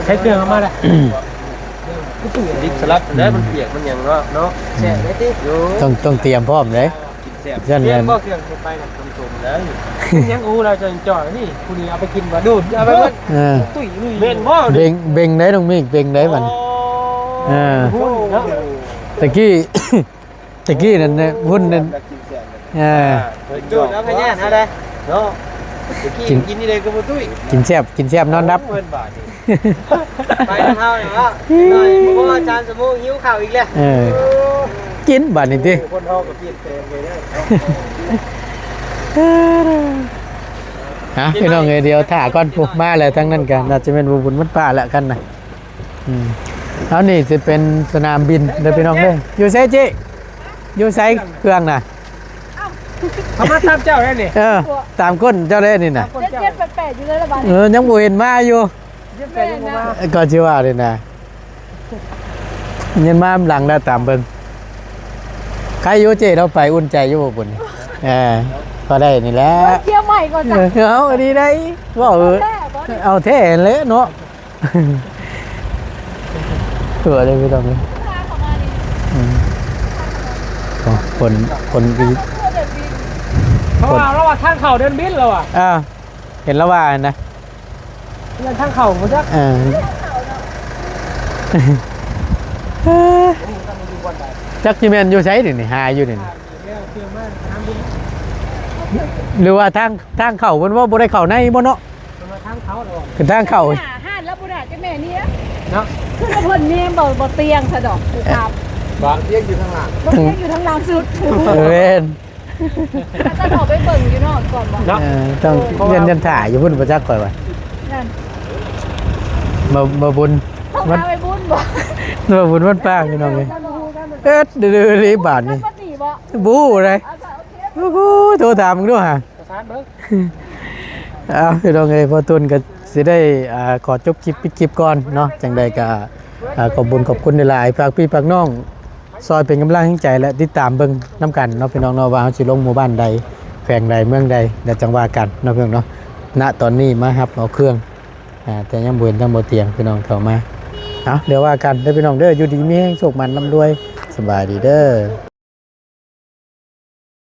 ໃຊ້ເຄື່ອງເອົາມາລະ. ດິບສະຫຼັດແຫຼະ ມັນປຽກມັນຫຍັງເນາະ ເນາະ ແຊບເດ້ຕິ. ຕ້ອງ ຕ້ອງຕຽມພ້ອມເດ້ ກິນແຊບ. ຊັ້ນແຫຼະ ແມ່ນບໍ່ ເຄື່ອງເຂົ້າໄປນະ ຕົ້ມໆ ເດ້. ຍັງອູ້ລາວຈອຍໆ ນີ້ ຜູ້ນີ້ເອົາໄປກິນບໍ່? ດູດເອົາໄປເບິດ. ເອີ ຕຸ້ຍລຸຍ ແມ່ນບໍ່? ເບັງ ເບັງໄດ້ນ້ອງມິກ ເບັງໄດ້ບັດນີ້. ອໍ ເອີ ໂອ້ໂຫ ເນາະ ຕະກີ້ ຕະກີ້ນັ້ນນະ ຫຸ່ນນັ້ນ ກິນແຊບ ເອີ ອ່າ ໂດນເອົາພະຍາດເຮົາໄດ້ເນາະ. ຕະກີ້ກິນ ກິນນີ້ເດ້ກໍບໍ່ຕຸ້ຍ ກິນແຊບ ກິນແຊບນອນດັບ. ໂອ້ ເພິ່ນບາດນີ້ ໄປນຳເຮົາເນາະ ໜ້ອຍບໍ່ ສາມຊົ່ວໂມງຫິວເຂົ້າອີກແລ້ວ. ເອີ ໂອ້ ກິນບາດນີ້ຕິ ຄົນເຮົາກໍປ່ຽນແປງໄປໄດ້. ອ່ະ ພີ່ນ້ອງເອີຍ ດຽວຖ້າກ່ອນ ພຸ້ນມາແລ້ວ ທາງນັ້ນກໍໜ້າຈະແມ່ນບໍ່ບຸນວັດປ່າແຫຼະ ຄັນນະ. ອືມ ເອົາ ນີ້ຊິເປັນສະໜາມບິນເດີພີ່ນ້ອງເດີ. ຢູ່ໃສເຈ້? ຢູ່ໃສເຄື່ອງນະ? ເອົາ ເຂົາມາຕາມເຈົ້າໄດ້ນີ້. ເອີ ຕາມກົ້ນເຈົ້າໄດ້ນີ້ນະ. ຕາມກົ້ນເຈົ້າ ເຈັດເຈັດແປດແປດຢູ່ເລີຍລະບາດນີ້. ເອີ ຍັງບໍ່ເຫັນມາຢູ່ ເຈັດແປດຍັງບໍ່ມາ. ເອີ ກໍຊິວ່ານີ້ນະ ຍັງມາຫຼັງແລ້ວ ຕາມເບິ່ງ. ໃຄຢູ່ເຈ້ ເຮົາໄປອຸ່ນໃຈຢູ່ບໍ່ບຸນ? ເອີ ພໍໄດ້ນີ້ແຫຼະ ເອີ ເຄຍໃໝ່ກ່ອນຈ້ະ. ເອີ ເອົາອັນນີ້ໄດ້ ເວົ້າ ເອົາແທ້ ເອົາແທ້ແຫຼະເນາະ. ຕົວເດ້ພີ່ນ້ອງເອີຍ. ອືມ ໂອ້ ຄົນ ຄົນທີ່ ເຂົາວ່າລາວວ່າທາງເຂົ້າເດີ່ນບິນລາວວ່າ. ອ່າ ເຫັນລາວວ່າຫັ້ນນະ ເລື່ອງທາງເຂົ້າບໍ່ຈັກ. ເອີ ຈັກຊິແມ່ນຢູ່ໃສນີ້ ຫາຢູ່ນີ້. ຫຼືວ່າທາງ ທາງເຂົ້າເພິ່ນວ່າບໍ່ໄດ້ເຂົ້າໃນບໍ່ເນາະ? ເພິ່ນວ່າທາງເຂົ້າດອກ ຄືທາງເຂົ້າ ໜ້າຮ້ານລາວບໍ່ໜ້າຈະແມ່ນນີ້ເນາະ. ຄືລາວເພິ່ນແນມບໍ່ ບໍ່ຕຽງຊະດອກ ຄືຄັບ ບໍ່ຕຽງຢູ່ທາງຫຼັງ ບໍ່ຕຽງຢູ່ທາງຫຼັງສຸດ. ເອີ ແມ່ນ ແຕ່ເຂົາໄປເບິ່ງຢູ່ນອກກ່ອນບໍ່ເນາະ. ເອີ ຕ້ອງ ເອີ ຢ້ານ ຢ້ານຖ້າຢູ່ພຸ້ນບໍ່ຈັກຂ້ອຍວ່າ. ນັ້ນ ບໍ່ ບໍ່ບຸນ ຕ້ອງຫາໄປບຸນບໍ່? ບໍ່ບຸນວັດປ່າພີ່ນ້ອງເອີຍ. ເອີ ເອີດເດີເລີບາດນີ້ ບໍ່ຮູ້ເດ້. ໂອ້ໂຫ ໂທຖາມເບິ່ງດູຫາ ປະສານເບິ່ງ. ເອົາ ພີ່ນ້ອງເອີຍ ພໍ່ຕຸນກໍຊິໄດ້ ອ່າ ຂໍຈົບຄລິບ ປິດຄລິບກ່ອນເນາະ. ຈັ່ງໃດກໍ ອ່າ ຂອບບຸນຂອບຄຸນຫຼາຍໆ ຝາກພີ່ຝາກນ້ອງ ຊ່ອຍເປັນກຳລັງແຮງໃຈ ແລະ ຕິດຕາມເບິ່ງນຳກັນເນາະ ພີ່ນ້ອງເນາະ ວ່າເຮົາຊິລົງໝູ່ບ້ານໃດ ແຂວງໃດ ເມືອງໃດ ແລ້ວຈັ່ງວ່າກັນເນາະ ພີ່ນ້ອງເນາະ. ນະຕອນນີ້ມາຮັບເອົາເຄື່ອງ ອ່າ ແຕ່ຍັງບໍ່ເຫັນທາງບໍ່ຕຽງ ພີ່ນ້ອງເຂົ້າມາ. ເອົາ ດຽວວ່າກັນເດີ ພີ່ນ້ອງເດີ ຢູ່ດີມີແຮງ ໂຊກໝານ ລ່ຳລວຍ ສະບາຍດີເດີ.